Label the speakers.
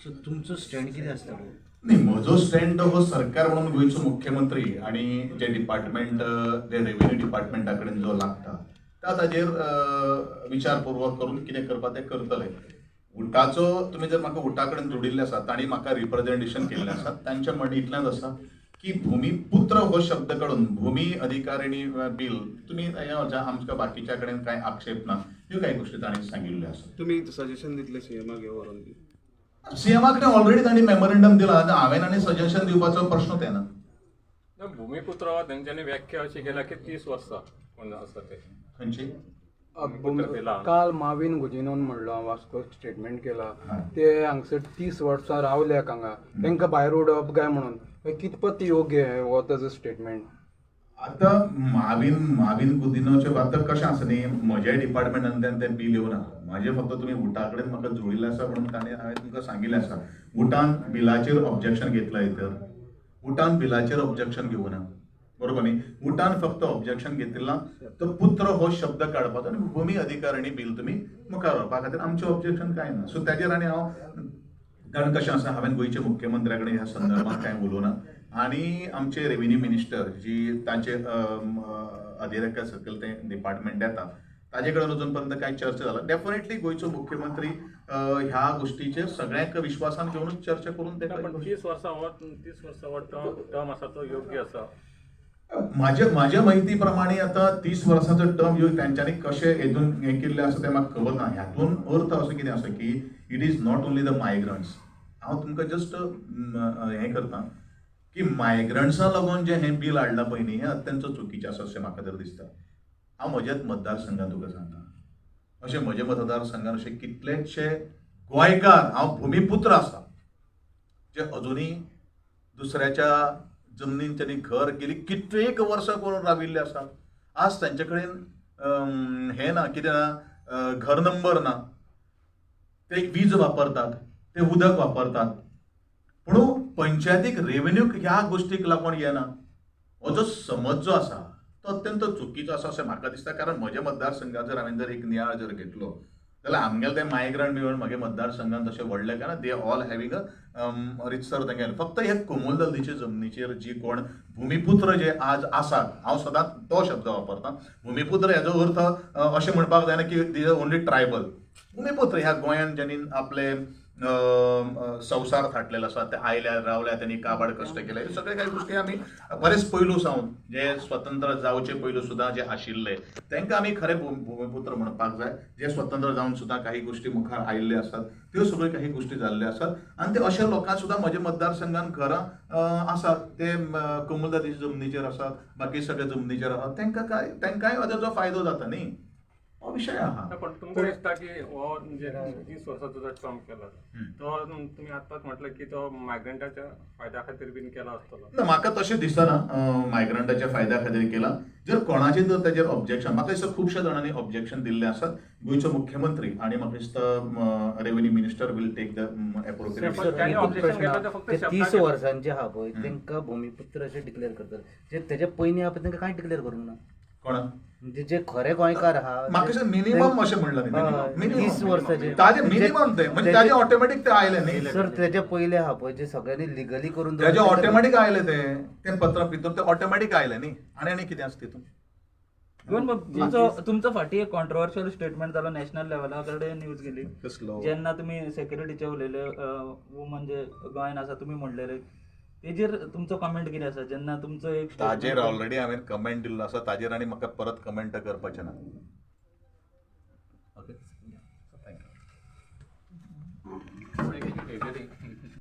Speaker 1: So तुमचो stand कितें आसतलो?
Speaker 2: नाही, म्हजो स्टँड हो सरकार म्हणून गोंयचो मुख्यमंत्री आणि जे डिपार्टमेंट, जे रेव्हेन्यू डिपार्टमेंटा कडेन जो लागता त्या ताजेर विचारपूर्वक करून कितें करपा तें करतले. उटाचो तुमी जर म्हाका उटा कडेन जोडिल्ले आसा, तांणी म्हाका रिप्रेझेंटेशन केल्लें आसा. तांचें म्हणणें इतलेंच आसा की भुमीपुत्र हो शब्द काडून भुमी अधिकारिणी बील तुमी हें आमकां बाकीच्या कडेन कांय आक्षेप ना, ह्यो कांय गोश्टी तांणी सांगिल्ल्यो आसा.
Speaker 3: तुमी सजेशन दितले सीएमाक हे व्हरोन?
Speaker 2: सीएमा कडेन ऑलरेडी तांणी मेमोरेंडम दिलां. आतां हांवें आनी सजेशन दिवपाचो प्रश्नूच येना.
Speaker 4: ना, भुमिपुत्र तेंच्यांनी व्याख्या अशी केल्या की 30 वर्सां कोण आसा ते.
Speaker 2: खंयची?
Speaker 4: भुमिपुत्र बिलां.
Speaker 5: काल माविन गुदिन्होन म्हणलो, वास्को स्टेटमेंट केला,
Speaker 2: हा.
Speaker 5: ते हांगसर 30 वर्सां रावल्याक हांगा, तांकां भायर उडोवप काय म्हणून, हे कितपत योग्य आहे हो ताजो स्टेटमेंट?
Speaker 2: आतां माविन गुदिनोचे आतां कशें आसा न्ही, म्हज्या डिपार्टमेंटांतल्यान तें बील येवना. म्हाजें फक्त तुमी उटा कडेन म्हाका जोडिल्लें आसा म्हणून ताणें हांवें तुमकां सांगिल्लें आसा. उटान बिलाचेर ऑब्जेक्शन घेतलां, तर उटान बिलाचेर ऑब्जेक्शन घेवना, बरोबर न्ही? उटान फक्त ऑब्जेक्शन घेतिल्लां तो पुत्र हो शब्द काडपाचो आनी भुमी अधिकारिणी बील तुमी मुखार व्हरपा खातीर. आमचें ऑब्जेक्शन कांय ना. सो ताजेर आनी हांव, कारण कशें आसा, हांवें गोंयच्या मुख्यमंत्र्या कडेन ह्या संदर्भात कांय उलोवना आनी आमचे रेव्हेन्यू मिनिस्टर जी तांचे अधिरेखा सकयल तें डिपार्टमेंट येता, ताजे कडेन अजून पर्यंत कांय चर्चा जाला. डेफिनेटली गोंयचो मुख्यमंत्री ह्या गोश्टीचेर सगळ्यांक विश्वासान घेवनूच चर्चा करून ते
Speaker 4: ना, पण 30 वर्सां हो, 30 वर्सां हो टर्म आसा तो योग्य आसा?
Speaker 2: माझ्या माहिती प्रमाणे आता 30 वर्सांचो टर्म ह्यो तांच्यांनी कशें हेतून हें केल्लें आसा तें म्हाका खबर ना. हातून अर्थ असो कितें आसा की it is not only the migrants. हांव तुमकां जस्ट हें करता की मायग्रंट्सां लागून जें हें बील हाडलां पळय न्ही, हें अत्यंत चुकीचें आसा अशें म्हाका तर दिसता. हांव म्हज्याच मतदारसंघात तुका सांगता, अशें म्हज्या मतदारसंघात अशे कितलेशे गोंयकार, हांव भुमीपुत्र आसा, जे अजुनूय दुसऱ्याच्या जमनीन त्यांनी घर गेली कितलेक वर्सां करून राविल्ले आसा. आज तांचे कडेन हें ना, कितें ना, घर नंबर ना. ते वीज वापरतात, ते उदक वापरतात, पूण पंचायतीक रेव्हेन्यू ह्या गोश्टीक लागून येना. हो जो समज जो आसा तो अत्यंत चुकीचो आसा अशें म्हाका दिसता. कारण म्हज्या मतदारसंघात जर हांवें जर एक नियाळ जर घेतलो जाल्यार आमगेले ते मायग्रंट मेळून म्हगे मतदारसंघात तशें व्हडलें काय ना. They all having a रितसर तेंगेले. फक्त हे कोमुलदल्दीचे जमनीचेर जी कोण भुमिपुत्र जे आज आसात, हांव सदांच तो शब्द वापरता. भुमिपुत्र हेजो अर्थ अशें म्हणपाक जायना की these are only tribal. Bhumiputra ह्या गोंयान ज्यांनी आपले अ, अ, संवसार थाटलेलो आसा, ते आयल्या, रावल्या, त्यांनी काबाड कश्ट केले, हे सगळे काही गोष्टी आमी बरेच पयलू सावन, जे स्वतंत्र जावचे पयलू सुद्दां जे आशिल्ले, तांकां आमी खरे भुमिपुत्र म्हणपाक जाय. जे स्वतंत्र जावन सुद्दां काही गोष्टी मुखार आयिल्ले आसात, त्यो सगळ्यो काही गोष्टी जाल्ल्यो आसात आनी ते अशे लोकां सुद्दां म्हज्या मतदारसंघान घरां आसात, ते कोमुलदादीच्या जमनीचेर आसात, बाकी सगळे जमनीचेर आसात. तांकां काय, तांकांय ताजो फायदो जाता न्ही, हो विशय आहा.
Speaker 4: ना, पण तुमकां दिसता की हो म्हणजे 30 वर्साचो जो टर्म केला तो तुमी आतांच म्हटलं की तो मायग्रंटाच्या फायद्या खातीर बीन केला आसतलो?
Speaker 2: ना, म्हाका तशें दिसना मायग्रंटाच्या फायद्या खातीर केला. जर कोणाचें जर ताजेर ऑब्जेक्शन, म्हाका दिसता खुबश्या जाणांनी ऑब्जेक्शन दिल्लें आसात. गोंयचो मुख्यमंत्री आनी म्हाका दिसता revenue minister will take the appropriate
Speaker 4: पण त्यांनी
Speaker 1: एकूच
Speaker 4: objection
Speaker 1: प्रश्न
Speaker 4: घेतलं ते फक्त
Speaker 1: ते
Speaker 4: शब्दाक
Speaker 1: 30
Speaker 4: घेतलं.
Speaker 1: वर्सांचे आहा पळय, तांकां भुमिपुत्र अशें डिक्लेअर करतात, जे तेजे पयलीं आहा पळय तांकां कांय डिक्लेअर करूंक ना.
Speaker 2: कोणा?
Speaker 1: म्हणजे जे खरे गोंयकार आहा.
Speaker 2: म्हाका दिसता मिनिमम अशें म्हणलां न्ही.
Speaker 1: हय,
Speaker 2: minimum.
Speaker 1: 30 वर्साचे.
Speaker 2: ताजे मिनिमम ते म्हणजे ताजे ऑटोमॅटीक ते आयले न्ही.
Speaker 1: सर, तेजे पयले आहा पळय, जे सगळ्यांनी लिगली करून
Speaker 2: ताजे ऑटोमॅटीक आयले, ते ते पत्र भितर ते ऑटोमॅटीक आयले न्ही. आनी आनी कितें आसा तितून?
Speaker 6: इवन तुमचो फाटी एक कॉन्ट्रोवर्शियल स्टेटमेंट जालो, नॅशनल लेवला कडेन न्यूज गेली.
Speaker 2: कसलो?
Speaker 6: जेन्ना तुमी सेक्युरिटीचे उलयले, वुमन जे गोंयान आसा तुमी म्हणलेले, तेजेर तुमचो कमेंट कितें आसा जेन्ना तुमचो एक statement-
Speaker 2: ताजेर ऑलरेडी हांवें कमेंट दिल्लो आसा. ताजेर आनी म्हाका परत कमेंट करपाचें ना. Okay, thank you.
Speaker 4: हेजेर.